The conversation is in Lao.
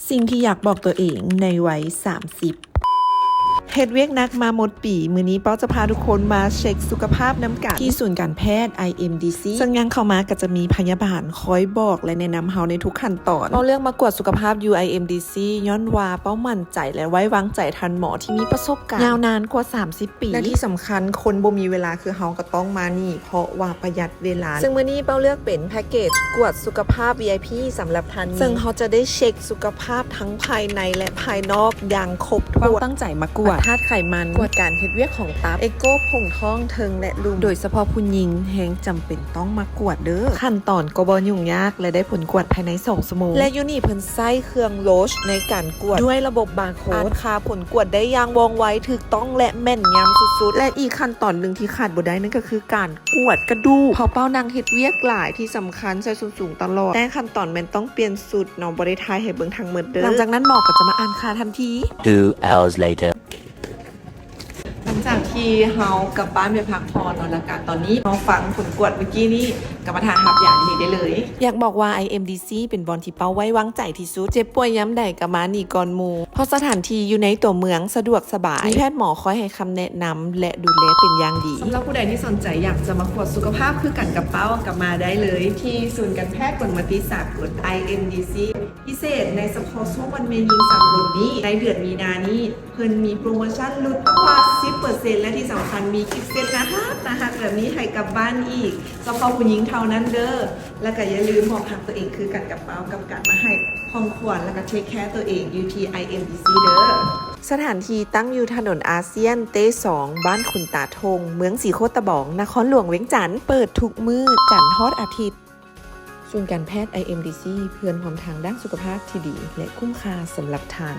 ສິ່ງທີ່ຢາກບອກຕົວເອງໃນໄວສາມສິບ. ເຮັດວຽກໜັກມາໝົດປີ, ມື້ນີ້ເປົ້າຈະພາທຸກຄົນມາເຊັກສຸຂະພາບນຳກັນທີ່ສູນການແພດ ໄອເອັມດີຊີ ເຊິ່ງຍ່າງເຂົ້າມາກໍຈະມີພະຍາບານຄອຍບອກ ແລະ ແນະນຳເຮົາໃນທຸກຂັ້ນຕອນ. ເປົ້າເລືອກມາກວດສຸຂະພາບຢູ່ ໄອເອັມດີຊີ ຍ້ອນວ່າເປົ້າໝັ້ນໃຈ ແລະ ໄວ້ວາງໃຈທ່ານໝໍທີ່ມີປະສົບການຍາວນານກວ່າສາມສິບປີ ແລະ ທີ່ສຳຄັນ ຄົນບໍ່ມີເວລາຄືເຮົາກໍຕ້ອງມານີ້ ເພາະວ່າປະຢັດເວລາ. ເຊິ່ງມື້ນີ້ເປົ້າເລືອກເປັນແພັກເກຈກວດສຸຂະພາບ ວີໄອພີ ສຳລັບທ່ານນີ້ ເຊິ່ງເຮົາຈະໄດ້ເຊັກສຸຂະພາບທັງພາຍໃນ ແລະ ພາຍນອກຢ່າງຄົບຖ້ວນ. ເປົ້າຕັ້ງໃຈມາກວດທາດໄຂມັນ, ກວດການເຮັດວຽກຂອງຕັບ, ເອໂກ ຜົງທ້ອງເທິງ ແລະ ລຸ່ມ. ໂດຍສະເພາະຜູ້ຍິງແຮງຈຳເປັນຕ້ອງມາກວດເດີ້. ຂັ້ນຕອນກໍບໍ່ຫຍຸ້ງຍາກ ແລະ ໄດ້ຜົນກວດພາຍໃນສອງຊົ່ວໂມງ. ແລະ ຢູ່ນີ້ເພິ່ນໃຊ້ເຄື່ອງໂຣຊໃນການກວດດ້ວຍລະບົບບາໂຄດ, ອ່ານຄ່າຜົນກວດໄດ້ຢ່າງວ່ອງໄວ, ຖືກຕ້ອງ ແລະ ແມ່ນຍຳສຸດໆ. ແລະ ອີກຂັ້ນຕອນໜຶ່ງທີ່ຂາດບໍ່ໄດ້ນັ້ນກໍຄືການ ກວດກະດູກ ເພາະເປົ້ານັ່ງເຮັດວຽກຫຼາຍ, ທີ່ສຳຄັນໃສ່ສົ້ນສູງຕະຫຼອດ. ແຕ່ຂັ້ນຕອນແມ່ນຕ້ອງປ່ຽນຊຸດເນາະ, ບໍ່ໄດ້ຖ່າຍໃຫ້ເບິ່ງທັງໝົດເດີ້. ຫຼັງຈາກນັ້ນໝໍກໍຈະມາອ່ານຄ່າທັນທີ. Two hours later. ຫຼັງຈາກທີ່ເຮົາກັບບ້ານໄປພັກຜ່ອນເນາະ, ແລ້ວກະຕອນນີ້ເຮົາຟັງຜົນກວດມື້ກີ້ນີ້ ກໍມາຖ້າຮັບຢາຢູ່ນີ້ໄດ້ເລີຍ. ຢາກບອກວ່າ ໄອເອັມດີຊີ ເປັນບ່ອນທີ່ເປົ້າໄວ້ວາງໃຈທີ່ສຸດ. ເຈັບປ່ວຍຍາມໃດກໍມານີ້ກ່ອນໝູ່. ເພາະສະຖານທີ່ຢູ່ໃນຕົວເມືອງສະດວກສະບາຍ, ມີແພດໝໍຄອຍໃຫ້ຄຳແນະນຳ ແລະ ດູແລເປັນຢ່າງດີ. ສຳລັບຜູ້ໃດທີ່ສົນໃຈຢາກຈະມາກວດສຸຂະພາບຄືກັນກັບເປົ້າ ກໍມາໄດ້ເລີຍທີ່ສູນການແພດກົນມະຕິສາກົນ ໄອເອັມດີຊີ ພິເສດໃນສະເພາະຊ່ວງວັນແມ່ຍິງສາກົນນີ້ ໃນເດືອນມີນານີ້ ເພິ່ນມີໂປຣໂມຊັນຫຼຸດກວ່າສິບເປີເຊັນ ແລະ ທີ່ສຳຄັນມີກິບເຊັດໜ້າຮັກໆແບບນີ້ໃຫ້ກັບບ້ານອີກ ສະເພາະຜູ້ຍິງເທົ່ານັ້ນເດີ້. ແລ້ວກໍຢ່າລືມມອບຮັກຕົວເອງຄືກັນກັບເປົ້າ ກັບການມາໃຫ້ຂອງຂວັນ ແລ້ວກໍເທກແຄຕົວເອງຢູ່ທີ່ ໄອເອັມດີຊີ ເດີ້. ສະຖານທີ່ຕັ້ງຢູ່ຖະໜົນອາຊຽນເຕສອງ ບ້ານຂຸນຕາທົ່ງ ເມືອງສີໂຄດຕະບອງ ນະຄອນຫຼວງວຽງຈັນ. ເປີດທຸກມື້ຈັນຮອດອາທິດ. ສູນການແພດ ໄອເອັມດີຊີ ເພື່ອນຮ່ວມທາງດ້ານສຸຂະພາບທີ່ດີ ແລະ ຄຸ້ມຄ່າສຳລັບທ່ານ.